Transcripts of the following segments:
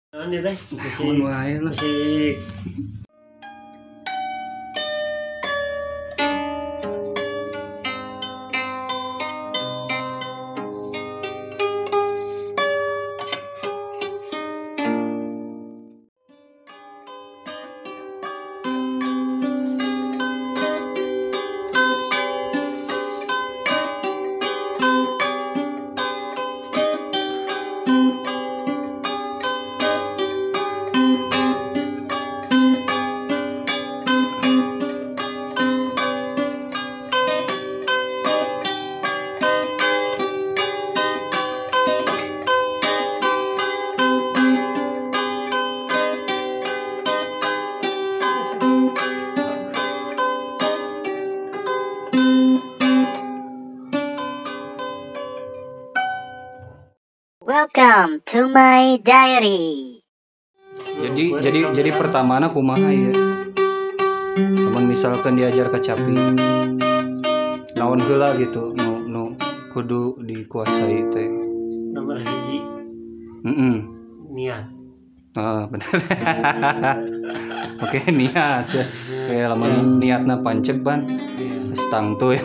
Naon ieu teh? Naon wae lah. Musik. Welcome to my diary. Jadi pertamana kumaha ya? Lamun misalkan diajar kacapi, naon heula gitu, nu kudu dikuasai teh. Nomor hiji. Niat. Ah, bener. Oke, niat. Kayak lamun niatna panceg ban. Geus tangtu ya.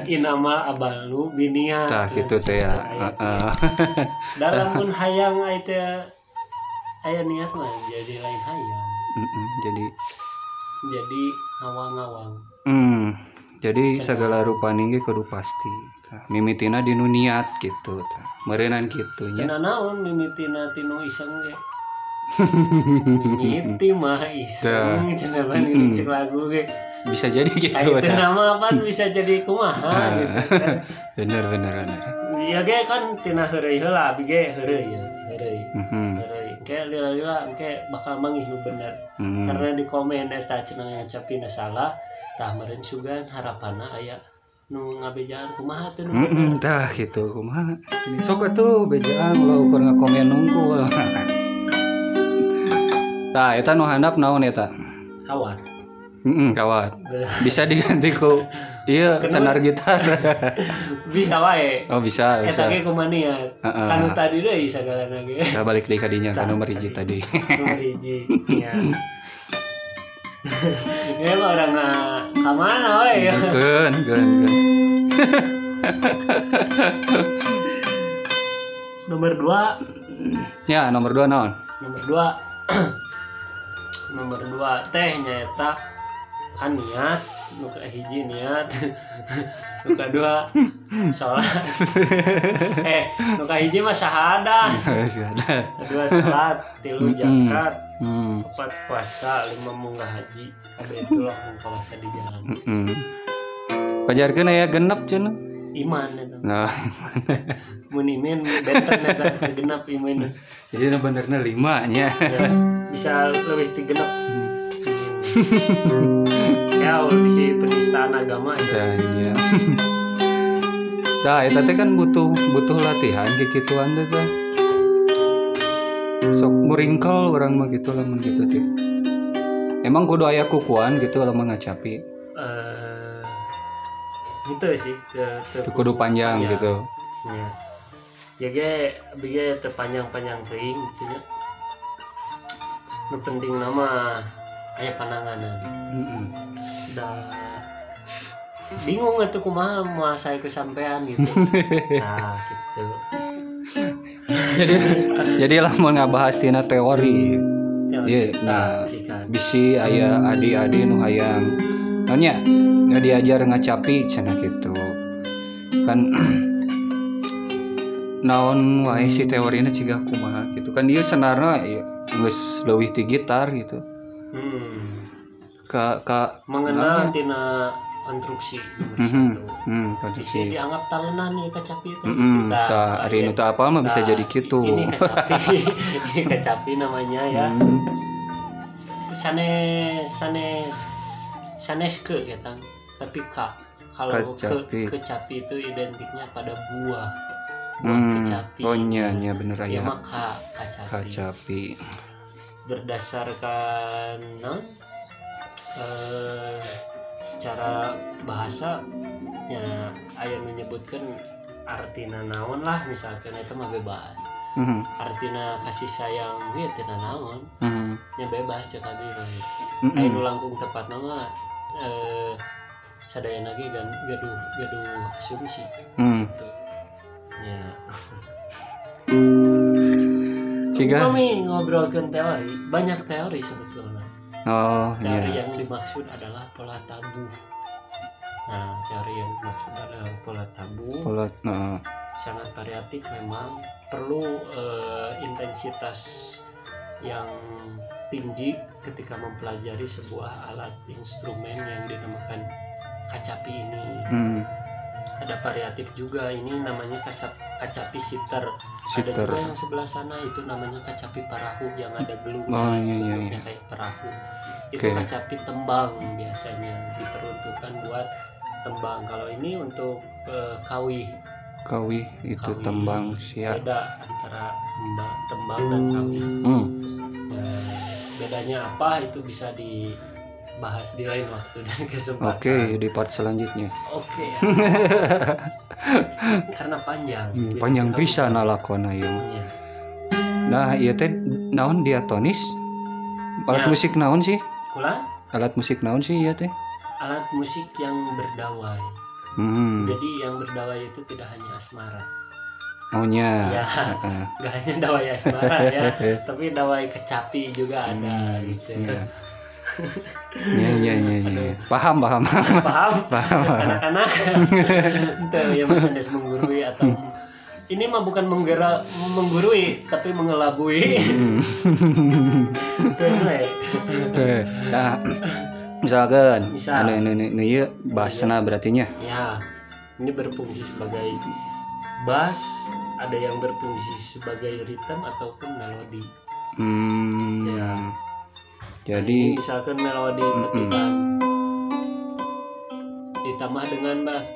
Inamal abalu biniat. Tah kitu teh ya. Heeh. Da lamun hayang aya teh aya niat mah jadi lain hayang. Jadi ngawang-ngawang. Jadi segala rupane ge kudu pasti. Tah mimitina dinu niat gitu tah. Meureunnan kitu nya. Teu naon mimitina tinu iseng ge. Mimiti mah iseng cenah ban cek lagu ge. Bisa jadi gitu. Itu nama apaan bisa jadi kumaha gitu kan. Bener. Iya ge kan tina heureuy heula abi ge heureuy ya, heureuy. Heureuy. Ke lila-lila engke bakal manggih nu bener. Karena di komen eta cenah ngacapina salah, tah meureun sugan harapanna aya nu ngabejaan kumaha teh nu bener. Tah kitu kumaha. Sok atuh bejaan ulah ukur ngakomen nungkul. Tah eta nu handap naon eta? Kawat. Kawat. Bisa diganti ku ieu senar gitar. Bisa wae. Oh, bisa. Eta ge kumaha niat. Kanu tadi deui sagalana ge. Tah balik deui ka dinya ka nomor hiji tadi. Nomor hiji. Iya. Ya orang ka mana we ya. Keun. Nomor 2. Ya, nomor 2 naon? Nomor 2. Nomor 2 teh nyaeta kan niat, nu kahiji niat, nu kadua salat. Nu kahiji mah syahadah. Kedua salat, tilu zakat, empat puasa, lima munggah haji. Kabeh itulah mun kawasa di jalan. Pajarkeun aya genep cenah. Iman eta. Nah, mun iman benten eta genep iman. Jadi nu benerna 5 nya. Ya, bisa leuwih ti genep. Ya, bisi penistaan agama ya. Iya. Tah eta teh kan butuh latihan kikituan teh teh. Sok muringkel urang mah gitu lamun kitu teh. Emang kudu aya kukuan gitu lamun ngacapi. Gitu sih, teu kudu panjang ya. Gitu. Iya. Ya ge abi ge teu panjang-panjang teuing gitu nya. Nu penting nama aya pananganan. Da bingung atuh kumaha menguasai kesampean gitu. Nah, gitu. Jadi lamun ngabahas tina teori. Iya, nah bisi aya adi-adi nu hayang nanya nggak diajar ngacapi cenah gitu. Kan naon wae si teorina ciga kumaha gitu. Kan ieu senarna geus leuwih ti gitar gitu. Ka mengenal tina konstruksi nomor 1. Konstruksi. Bisa dianggap talenan ya kacapi itu. Tah ari nu teu apal mah bisa jadi kitu. Ini kacapi. Ini kacapi namanya ya. Sanes ke gitu. Tapi ka kalau kecapi itu identiknya pada buah. Buah kecapi. Oh nya bener aya. Ya maka kacapi. Kacapi. Berdasarkan secara bahasa ya aya menyebutkan artina naon lah misalkan itu mah bebas. Artinya kasih sayang ge teu naon. Nya bebas cek abi mah. Aya nu langkung tepatna mah sadayana ge gaduh asumsi. Gitu. Ya. Ciga kami ngobrolkan teori, banyak teori sebetulnya. Oh, teori iya. Yang dimaksud adalah pola tabuh. Nah, teori yang dimaksud adalah pola tabuh. Sangat variatif memang, perlu intensitas yang tinggi ketika mempelajari sebuah alat instrumen yang dinamakan kacapi ini. Ada variatif juga, ini namanya kacapi siter. Ada juga yang sebelah sana itu namanya kacapi parahu yang ada gelung, bentuknya kayak perahu. Itu kacapi tembang biasanya diperuntukkan buat tembang. Kalau ini untuk kawih. Kawih itu kawih. Tembang, siap. Beda antara tembang dan kawih. Nah, bedanya apa itu bisa dibahas di lain waktu dan kesempatan. Oke, di part selanjutnya. Oke. Ya. Karena panjang. Panjang pisan lalakona ieu. Ya. Nah, ieu teh naon diatonis? Alat musik naon sih? Kula? Alat musik naon sih ieu teh? Alat musik yang berdawai. Jadi yang berdawai itu tidak hanya asmara. Oh nya. Ya, nggak hanya dawai asmara ya, tapi dawai kecapi juga ada gitu. Ya. Ya. Paham. Paham. Anak-anak. Itu ya Mas Andes menggurui atau ini mah bukan menggurui tapi mengelabui. Nah, misalkan anu ini ieu bassna berarti nya. Ya. Ini berfungsi sebagai bass, ada yang berfungsi sebagai ritme ataupun melodi. Ya. Jadi nah, misalkan melodi petikan ditambah dengan bass.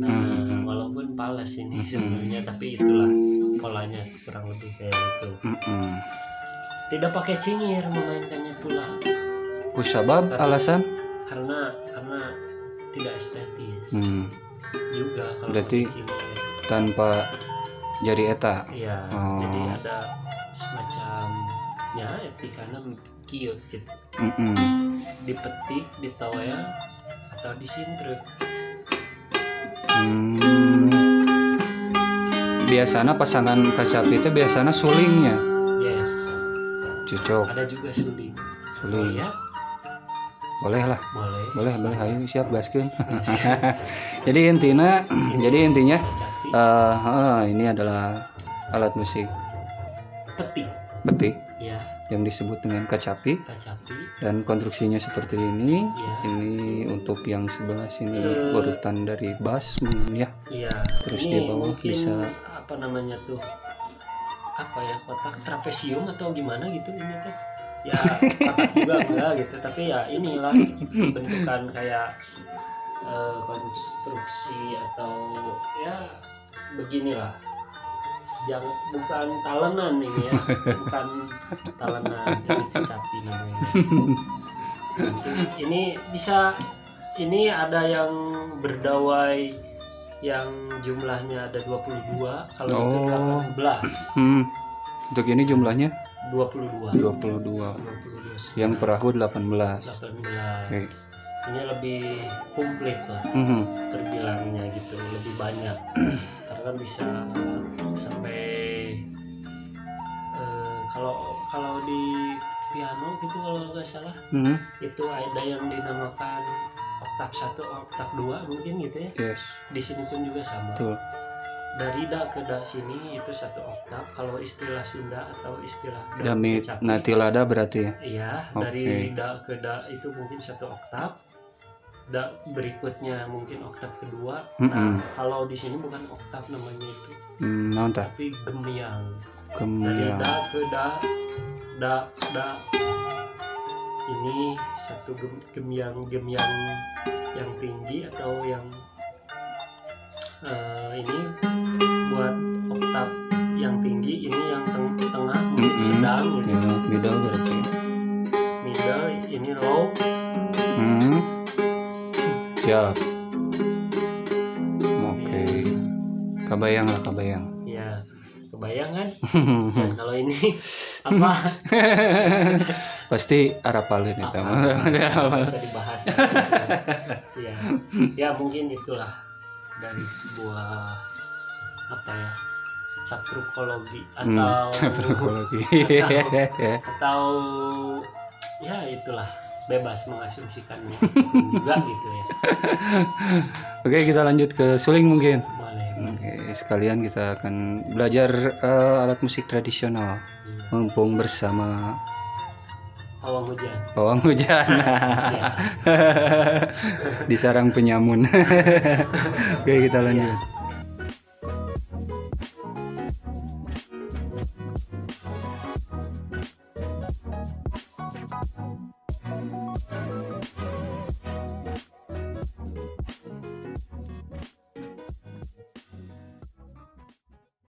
Nah, walaupun pales ini sebenarnya, tapi itulah polanya kurang lebih kayak gitu. Tidak pakai cingir memainkannya pula. Kusabab alasan? Karena tidak estetis juga kalau berarti tanpa jari eta. Iya, jadi ada semacamnya etikana kieu gitu. Dipetik, ditawaya atau disintruk. Biasana pasangan kacapi itu biasana sulingnya. Yes. Cocok. Ada juga suling. Suling. Oh, ya? Boleh lah. Boleh, ayo siap gaskeun. Jadi intinya ini adalah alat musik petik. Ya. Yang disebut dengan kacapi. Dan konstruksinya seperti ini. Ya. Ini untuk yang sebelah sini urutan dari bass ya. Iya. Terus ini di bawah bisa apa namanya tuh? Apa ya, kotak trapesium atau gimana gitu ini tuh. Ya kotak juga enggak gitu, tapi ya inilah bentukan kayak konstruksi atau ya beginilah. Jangan, bukan talenan ini ya, bukan talenan, ini kecapi namanya. Ini bisa, ini ada yang berdawai yang jumlahnya ada 22, kalau itu 18. Untuk ini jumlahnya 22. Yang perahu 18. Okay. Ini lebih komplit lah, terbilangnya gitu, lebih banyak. Karena bisa sampai kalau di piano gitu kalau nggak salah, itu ada yang dinamakan oktav 1, oktav 2 mungkin gitu ya. Yes. Di sini pun juga sama. Betul. Dari da ke da sini itu satu oktav kalau istilah Sunda atau istilah Dami Natilada berarti ya? Iya, dari da ke da itu mungkin satu oktav. Da berikutnya mungkin oktav kedua. Nah, kalau di sini bukan oktav namanya itu. Tapi gemiang. Dari da ke da, da da. Ini satu gemiang yang tinggi atau yang ini buat oktav yang tinggi, ini yang tengah, mungkin sedang gitu. Ya, middle berarti. Middle, ini low. Siap. Oke. Kabayang lah, kabayang. Ya, kebayang kan? Dan kalau ini apa? Pasti arapalin itu. Bisa dibahas. Ya. Ya, mungkin itulah dari sebuah apa ya? Caprukologi atau caprukologi. Atau ya itulah, bebas mengasumsikan juga gitu ya. Oke, kita lanjut ke suling mungkin. Boleh. Oke, sekalian kita akan belajar alat musik tradisional. Iya. Mumpung bersama Pawang hujan. Pawang hujan. Di sarang penyamun. Oke, kita lanjut. Ya.